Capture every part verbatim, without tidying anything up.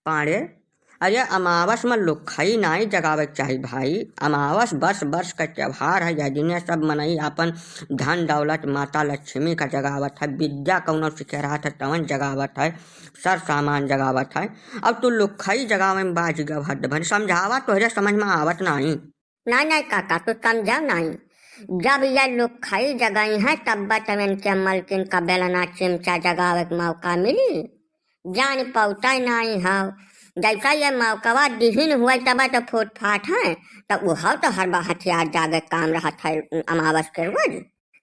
पाड़े, अरे अमावस में लुक्खई नाई जगावे के चाही भाई। अमावस बर्ष बर्ष का त्योहार है, यह दिने सब मनई आपन धन दौलत माता लक्ष्मी का जगावत है, विद्या कौनो सीखे रहत है तवन जगावत है, सर सामान जगावत है। अब तू लुक्खई जगावे में बाज गव, हद भन समझावा, तोहरे समझ में आवत नाई। नाई, नाई काका, तू समझाव नाई। जब ये लुक्खई जगई है, तब तवन के मलकिन का बेलना चिमचा जगावे के मौका मिली। जान पौता नाई हव। जैसा ये मौकवा दिहिन हुए, तब तो फूट फाट है, तब उहव तो हरबा हथियार जागे काम रहत है अमावस के रोज।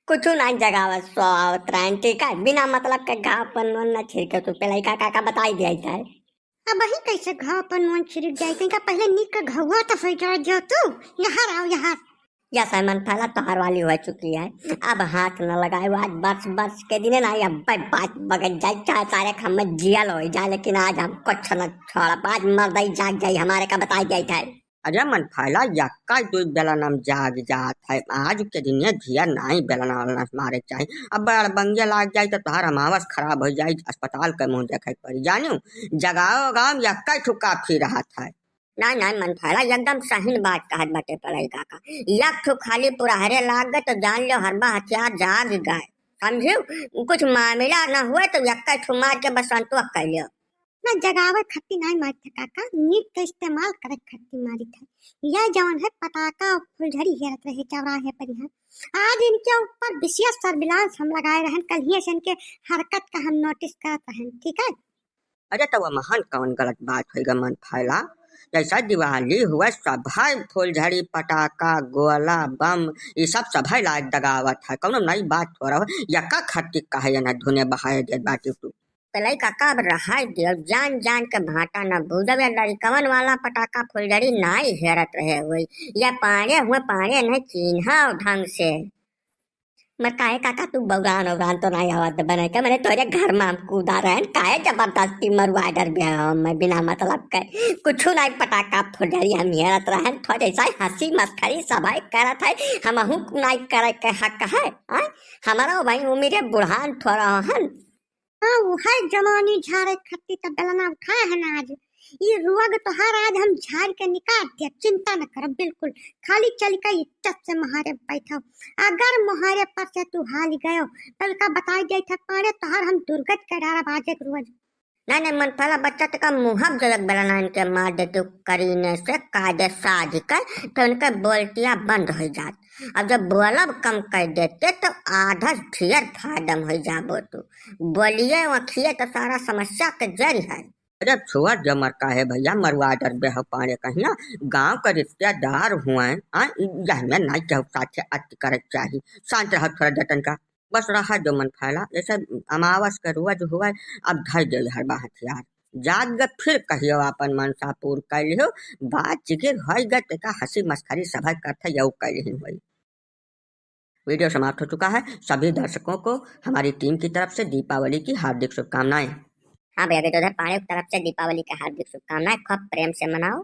कुछ नाई जगावत, सो आवत रहन, ठीक है? बिना मतलब के घाव पर नून न छिड़के, तू पेलई काका का बताई दिया जाए। अब ही कैसे घाव पर नून छिड़क जाए? तनिका पहले नीक के घाव तो हो जाए जो तू। यहाँ आओ, यहाँ। या सामान फैला तोहार वाली हो चुकी है। अब हाथ न लगाए, आज बर्ष बर्ष के दिने ना, अब बात बगत जाए, चाहे सारे खम्मे जियल हो जाए, लेकिन आज हम कुछ न छोड़ब। आज मर्दई जाग जाई, हमारे का बताई जाए था। अरे मन फैला, यक्का दुई बेलना में जाग जात है। आज के दिने धिया नाई बेलना वेलना से मारे के चाही। अब बड़ बंगे लाग जाई तो तोहार अमावस खराब हो जाई, अस्पताल के मुंह देखे के पड़ी। जानियो, जगाओ गाँव यक्का ठुका फिर रहत है। नाई, नाई, मन फैला एकदम सहीन बात कहत बाटे पेलई काका। एक ठो खाली पुरहरे लाग गए तो जान लो हरबा हथियार जाग गए, समझियो? कुछ मामला ना हुए तो यक्का ठो मार के बस संतोष कर लियो। ना जगावे खत्ती नाई मारत है काका, नीक के इस्तेमाल करे खत्ती मारित है। यह जवन है पटाखा और फुलझड़ी हेरत रहे चौराहे पर यहाँ। आज इनके ऊपर विशेष सर्विलांस हम लगाए रहन, कल ही से इनके हरकत का हम नोटिस करत रहन, ठीक है? अरे, तो वमहन कौन गलत बात होइगा मन फैला? जैसा दिवाली हुआ, सभै फुलझड़ी, पटाखा, गोला, बम, ई सब सभै लाग दगावत है। कौनो नई बात हो रहा हो, यक्का खत्ती काहे न धुने बहाए देत बाटी तू? पेलई काका, अब रहाई दियो, जान जान के भाटा न भूजब। या लड़िकवन वाला पटाखा फुलझड़ी नाई हेरत रहे होई, या पाड़े हुए, पाड़े नहीं चीन्हा ढंग से। मर काहे काका, तू बौरान औरान तो नाई आवत बने के, मने तोरे घर में हम कूदा रहन, काहे जबरदस्ती मरुआ डर गया हम, मैं बिना मतलब के कुछ नाई पटाखा फुलझड़ी हम हेरत रहन, थोड़े सा हंसी मस्करी सभै करत है, हमहू नाई करे के हक है, हाँ? हमारा भाई उम्र बुढ़ान थोड़ा हन। हाँ, वो है जवानी झारे खत्ती तब बेलना उठाए है ना आज। ये रोग तोहार आज हम झाड़ के निकाल दिया, चिंता न कर बिल्कुल। खाली चल के इज्जत से मोहारे बैठो। अगर मोहारे पर से तू हाल गयो, तो का बताई जाए था पाड़े तोहार हम दुर्गत के डारा बाजे के रोज। नहीं, नहीं, मन फैला बच्चा तो का मुँह जब एक बेलना इनके मार देते करीने से कायदे साध के, तो इनके बोलतिया बंद हो जात। अब जब बोलब कम कर देते तो आधा ढेर फायदम हो जाबो तू। बोलिए वखिए तो सारा समस्या के जड़ है। अरे छोड़ जो मर काहे भैया, मरुआ डर बेह पाड़े कहीं ना, गाँव के रिश्तेदार हुए, आ, यह में नहीं केहू साथे अति करे के चाही। शांत रहो थोड़ा देर तनका, बस रहा जो मन फैला, जैसे अमावस के रोज हुए, अब धर दे हरबा हथियार, जाग के फिर कहियो आपन मनसा पूर कर लियो, बात जिकिर होई गए, तेका हंसी मस्करी सभै करते यऊ कर लिहिन होई। वीडियो समाप्त हो चुका है। सभी दर्शकों को हमारी टीम की तरफ से दीपावली की हार्दिक शुभकामनाएं। हाँ भैया, तो उधर पाड़े की तरफ से दीपावली की हार्दिक शुभकामनाएं। खूब प्रेम से मनाओ,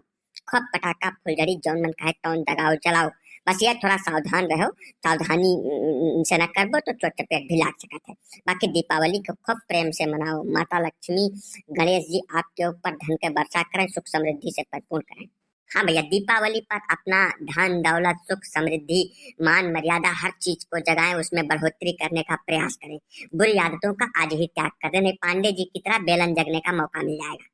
खूब पटाखा फुलझड़ी जौन मन कहे तौन दगाओ जलाओ, बस ये थोड़ा सावधान रहो, सावधानी, उम, से न करबो तो चोट चपेट भी लाग सकत है। बाकी दीपावली को खूब प्रेम से मनाओ, माता लक्ष्मी, गणेश जी आपके ऊपर धन के वर्षा करें, सुख समृद्धि से परिपूर्ण करें। हाँ भैया, दीपावली पर अपना धन दौलत सुख समृद्धि मान मर्यादा हर चीज को जगाएं, उसमें बढ़ोतरी करने का प्रयास करें। बुरी आदतों का आज ही त्याग कर दें, नहीं पांडे जी की तरह बेलन जगने का मौका मिल जाएगा।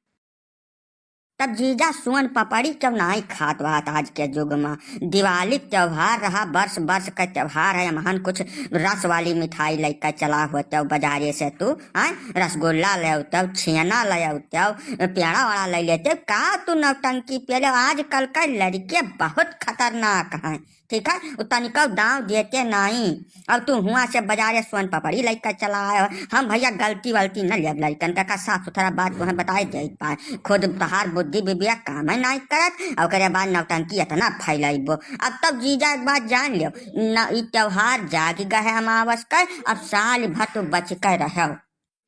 तब जीजा सोन पपड़ी क्यों नाई खात बात आज के युग में? दिवाली के त्योहार रहा, वर्ष वर्ष का त्योहार है, हमहन कुछ रस वाली मिठाई लेकर चला होते हो बाजारे से तू, हाँ? रसगुल्ला ले होते हो, छेना ले होते हो, पेड़ा वड़ा ले लेते हो। का तू नौटंकी पे ले? आजकल का लड़के बहुत खतरनाक हैं। ठीक है, उ तनिको दाँव देते नाई। अब तू हुआँ से बाजारे सोन पपड़ी लइका चला आयो। हम भइया गलती वलती न लेब लइकन का, का साफ सुथरा बात तोहें बताए देत बा। खुद तोहार बुद्धि विवेक कामे नाई करत, और ओकरे बाद नौटंकी इतना फैलाइबो। अब तब जीजा एक बात जान लियो, न, ई त्योहार जागि गए है अमावस का, अब साल भर तू बच के रहो।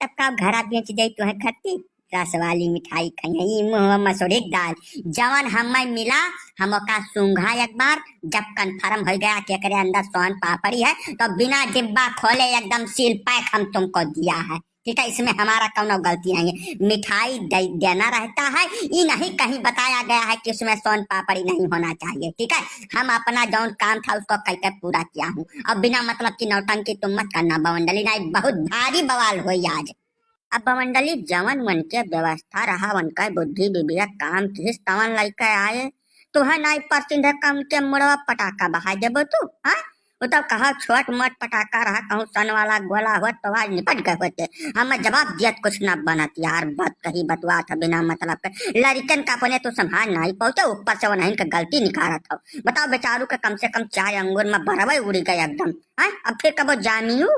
तब का घरा बेच दे तोहे खत्ती? रस वाली मिठाई खइहे, ई मुँह में मसूरी के दाल। जवन हमें मिला, हम ओका सूंघा एक बार, जब confirm हो गया कि एकरे अंदर सोन पापड़ी है, तो बिना डिब्बा खोले एकदम seal pack हम तुमको दिया है। ठीक है, इसमें हमारा कौनो गलती नहीं है। मिठाई दे-, देना रहता है, ये नहीं कहीं बताया गया है कि उसमें सोन पापड़ी नहीं होना चाहिए। ठीक है, हम अपना जौन काम था उसको कह के पूरा किया हूँ। अब बिना मतलब की नौटंकी तुम मत करना बवंडली, नहीं बहुत भारी बवाल होई आज। अब बवंडली जवन उनके व्यवस्था रहा, उनका बुद्धि विवेक काम किहिस तवन लइके आए। तुहे नाई परसिंधे का उनके मुड़वा पटाखा बहाय देबो तू, हाँ? वो तो कहा छोट मोट पटाखा रहा, कहूँ सन वाला गोला होत तो आज निपट गए होते। हम जवाब दियत कुछ ना बनत यार, बात कही बतुआत है बिना मतलब के। लड़िकन का अपने तू संभाल नाई पहुँचे, ऊपर से उन्हीं के गलती निकारत हो। बताओ बेचारू के कम से कम चार अंगुर में बरवे उड़ी गए एकदम, हाँ? अब फिर कबो जामियू?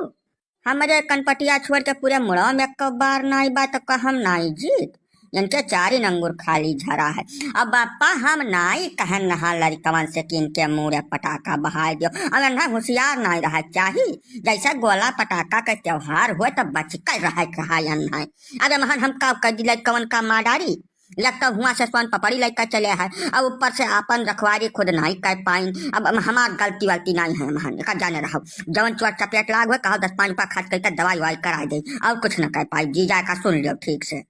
हमरे कनपटिया छोड़ के पूरे मुड़वा में एक बार नाई बा त का हम नाई जीत? इनके चारिन अंगुर खाली झरा है। अब बापा हम नाई कहन नहा लड़िकवन से कि इनके मुड़े पटाखा बहाय दियो। अब इन्हें होशियार नाई रहे चाही। जैसे गोला पटाखा के त्योहार होए त बच के रहे के रहा इन्हें। अरे महन हम का कर दी लड़िकवन का मार डारी? एक तो हुआं से सोन पपड़ी लइके चले है, अब ऊपर से आपन रखवारी खुद नाई कर पाइन। अब हम, हमार गलती वलती नाई है महन, का जाने रहो। जवन चोट चपेट लाग हुए, कहो दस पाँच रुपया खर्च करके दवाई ववाई करा दे, और कुछ न कर पाई। जीजा का सुन लियो ठीक से।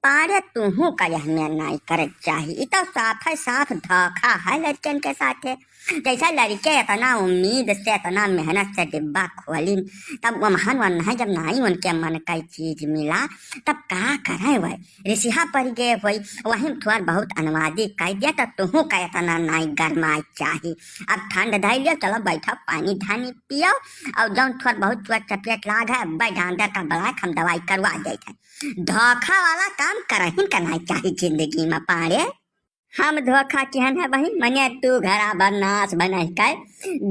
पारे तुहू का यह में नाई करे चाही, इ तो साफ है, साफ धोखा है लड़कन के साथे। जैसा लड़के इतना उम्मीद से, इतना मेहनत से डिब्बा खोलिन, तब वो महान वन है जब नाई उनके मन का चीज मिला, तब का करे वह? रिसिहा पड़ गए होई, वहीं थोड़ बहुत अनुवादी कह दिया, तब तुहू का इतना नाई गरमाए चाही। अब ठंड धै लियो, चलो बैठो, पानी धानी पियो, और जौन थोड़ बहुत चोट चपेट लाग है, अब डांडर का बलाक हम दवाई करवा देत है। धोखा वाला काम करहिन का नाई चाही जिंदगी में पारे। हम धोखा किहन है बहिन, मने तू घरा भर नाश बनहि के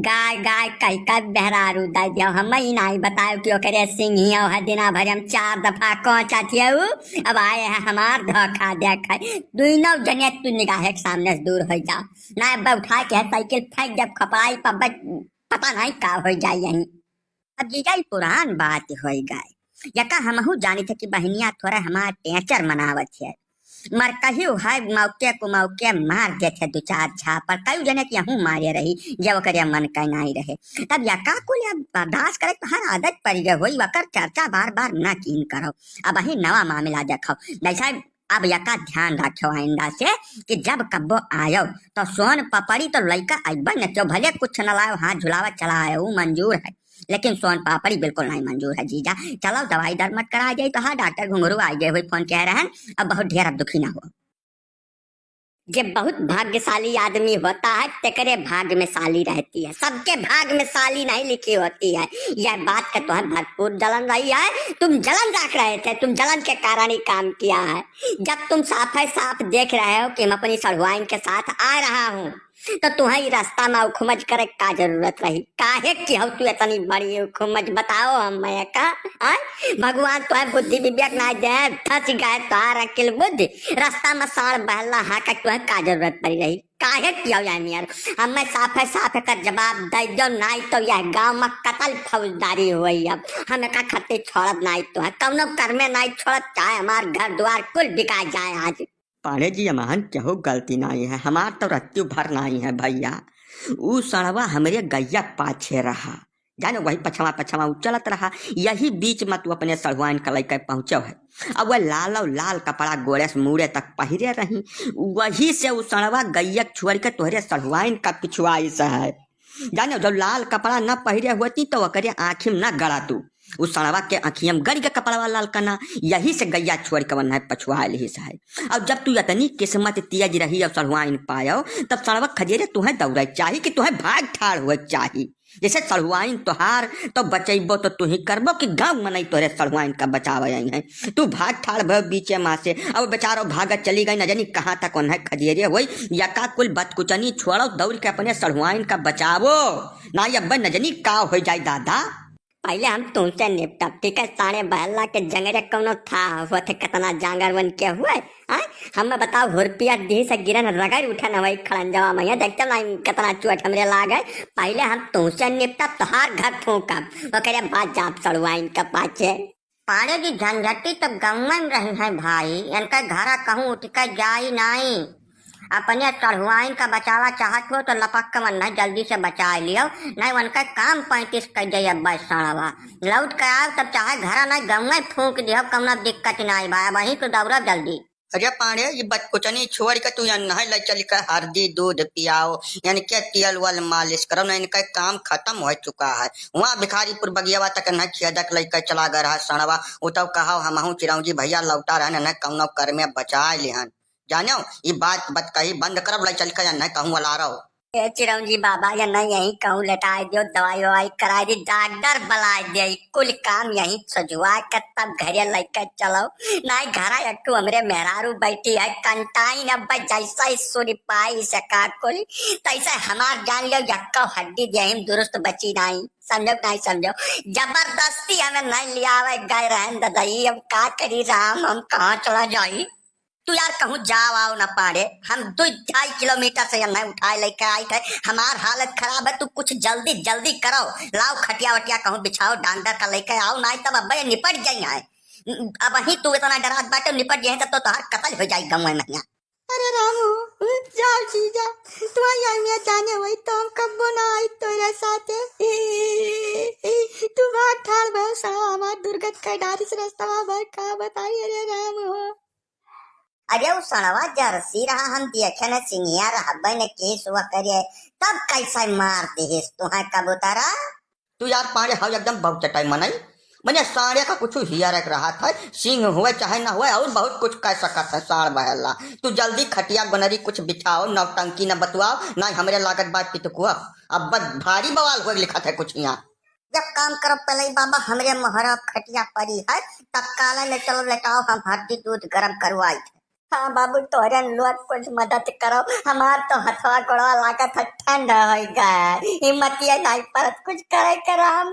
गाय गाय कहि के बेहरारू दे दियो। हम ई नाई बतायो कि ओकरे सिंघियो है, दिना भर हम चार दफा कोचा थियऊ, अब आए है हमार धोखा देखे। दुइनो जने तू निगाहे के सामने से दूर हो जाओ, ना अब उठा के है साइकिल फेंक देब खपड़ाई पर, बच-, पता नहीं का हो जाए यहीं। अब जीजा, ई पुरान बात होई गए। यका हमहू जानित है कि बहिनिया थोड़ा हमार टेचर मनावत है। मर कहियो है मौके को मौके मार देत है दो चार झापड़। कई जने के यहू मारे रही, जे ओकरे मन का नाई रहे। तब यका कुल अब बर्दाश्त करे तो हर आदत पड़ गए होई, वकर चर्चा बार बार ना कीन करो। अब ही नवा मामला देखो। जैसा अब यका ध्यान रखो आइंदा से कि जब कब्बो आयो तो सोन पपड़ी तो लइका अइबे न क्यों, भले कुछ न लायो, हाथ झुलावा चला आयो, ऊ मंजूर है, लेकिन सोन पापड़ी बिल्कुल नहीं मंजूर है जीजा। चलो दवाई दर मत करा जाई तो हाँ, डॉक्टर घुंघरू आ गए हुए, फोन कह रहे हैं, अब बहुत ढेर अब दुखी ना हो। जे बहुत भाग्यशाली आदमी होता है, तेकरे भाग्य में साली रहती है, सबके भाग्य में साली नहीं लिखी होती है। यह बात का तुम्हें भरपूर जलन रही है, तुम जलन रख रहे थे, तुम जलन के कारण ही काम किया है। जब तुम साफ है साफ देख रहे हो कि हम अपनी सढ़ुआइन के साथ आ रहा हूँ, तो तुम्हें ई रास्ता में उखमज करे का जरूरत रही? काहे की हो तू इतनी बड़ी उखमज, बताओ हम मैं का? आय? भगवान तुम्हें बुद्धि विवेक ना दे, धस गए तोहार अकिल बुद्धि, रास्ता में साढ़ बहला हाँके तुम्हें का जरूरत पड़ी रही? काहे कियो यार नियर? हमें साफे साफ एकर जवाब दे दो, नाई तो यह गांव में कतल फौजदारी होई। अब हम एका खत्ती छोड़ब नाई तो है, कौनो कर्मे नाई छोड़ब, चाहे हमार घर द्वार कुल बिका जाए आज। पांड़े जी, हमार केहू गलती नाई है, हमार तो रत्ती भर नाई है भैया। ऊ सड़वा हमरे गैया पाछे रहा, जाने वही पछवा पछवा उ चलत रहा। यही बीच में तू अपने सढ़ुआइन का लइके पहुँचो है। अब वह लाल और लाल कपड़ा गोड़े से मूड़े तक पहिरे रही, वही से उ सड़वा गैया छोड़ के तोहरे सढ़ुआइन का पिछुआइस है। जाने जब लाल कपड़ा न पहिरे होती तो ओकरे आँखी में न गड़ा तू, उ सड़वा के आँखिया में गड़ के कपड़वा लाल कना, यही से गैया छोड़ के वन्हे पछुआ लिहिस है। और जब तू इतनी किस्मत तेज रही और सढ़ुआइन पायो, तब सड़वा खजेरे तुहें दौड़े चाही कि तुहें भाग ठाड़ हुए चाही। जैसे सढ़ुआइन तोहार तो बचइबो तो तू ही करबो कि गाँव मनई तोहरे सढ़ुआइन का बचावे आई हैं। तू भाग ठाड़ भयो बीचे माँ से, अब बेचारो भागत चली गई, न जानी कहाँ तक उन्हें खजेरे होई। यका कुल बतकुचनी छोड़ो, दौड़ के अपने सढ़ुआइन का बचावो, ना अब न जानी का हो जाए दादा। पहिले हम तुमसे निपटब, ठीक है? साढ़े बहला के जंगरे कौनो था होते, कितना जांगर बन के हुए। आय, हमें बताओ, हुरपिया दिहिस गिरन रगड़ उठन वही खड़ंजवा में, देखते ना कितना चोट हमरे लागे। पहिले हम तुमसे निपटब, तोहार घर फूंकब, ओकरे बाद जाब सड़ुआइन के पाछे। पाड़े जी, झंझटी तो गौवे में रही है भाई, इनका घरा कहूँ उठ के जाई नाई। अपने चढ़ुआइन का बचावा चाहत हो तो लपक के वन्है जल्दी से बचाइ लियो, नहीं वनकै काम पैंतीस कइ जाई अब्बै सड़वा। लौट के आव तब चाहे घरा नहीं गउँवै फूँक दियो, कउनो दिक्कत नहीं बा, अबहीं तू दौड़ा जल्दी। अरे पांड़े, ये बचकुचनी छोड़ के तू यन्है लै चल के हरदी दूध पियाओ, इनके तेल वल मालिश करो, ना इनका काम खतम होइ चुका है। वहाँ भिखारीपुर बगियावा तक इन्है खेदक लइके चला गए रहा सड़वा, उ तब कहा हमहूँ चिरौंजी भइया लौटा रहन, इन्है कउनो कर में बचाइ लिहन। जानो, ई बात बतकही बंद करब, लै चल के यन्है कहूँ अलारो। ए चिरौंजी बाबा, यन्है यहीं कहूँ लेटाइ दियो, दवाई ववाई कराइ दी, डॉक्टर बलाइ दे, कुल काम यहीं सजुआ के तब घरे लइके चलो। नाहीं घरा एक ठो हमरे मेहरारू बैठी है, कंटाइन अब जैसे ही सुनि पाई से का कुल, तैसे हमार जान लियो, यक्को हड्डी देहिम दुरुस्त बची नाहीं, समझो नाहीं समझो। जबरदस्ती हमें नहीं लियावे गए रहन ददई, अब का करी राम, हम कहाँ चला जाई? तू यार कहूँ जाव आव ना पाड़े, हम दो ढाई किलोमीटर से यन्है उठाए लइके आइत है, हमार हालत खराब है, तू कुछ जल्दी जल्दी करो, लाओ खटिया वटिया कहूँ बिछाओ, डॉक्टर का लइके आओ, नाहीं तब अब्बै निपट जाई है। अबहीं तू इतना डरात बाटे, निपट जाई तब तो तोहार कतल होइ जाई गउँवै महिया। अरे रामू, जाओ जीजा, तू आई मियाँ जाने वही तो हम कब्बो ना आई तोरे साथे। तू बाहर ठाड़ भर सा, हमार दुर्गत कर डारिस रस्तवा भर का बताई, अरे रामू। अरे उ सड़वा जरसी रहा, हम देखे न सिंहिया रहबे न केस हुआ करे, तब कैसे मार दिहिस तुहैं कबूतरा? तू यार पाड़े हौ एकदम बहुचटाई मनई, मने साँड़े का कुछ हियर एक रहा था, सिंह हुए चाहे ना हुए और बहुत कुछ कह सकत है साँड़ बहला। तू जल्दी खटिया गोनरी कुछ बिछाओ, नौटंकी न बतुआओ, ना हमरे लागत बात पितकुआ। अब बस भारी बवाल होए लिखत है कुछ यहाँ। जब काम करब पलई बाबा, हमरे मोहरा खटिया परी है, तत्काल ले चलो लेटाओ, हम हरदी दूध गरम करवाई थे। हाँ बाबू, तोहरे लोग कुछ मदद करो, हमार तो हथवा गोड़वा लागत है ठंड होइ गए, हिम्मतिया नहीं परत कुछ करे के राम।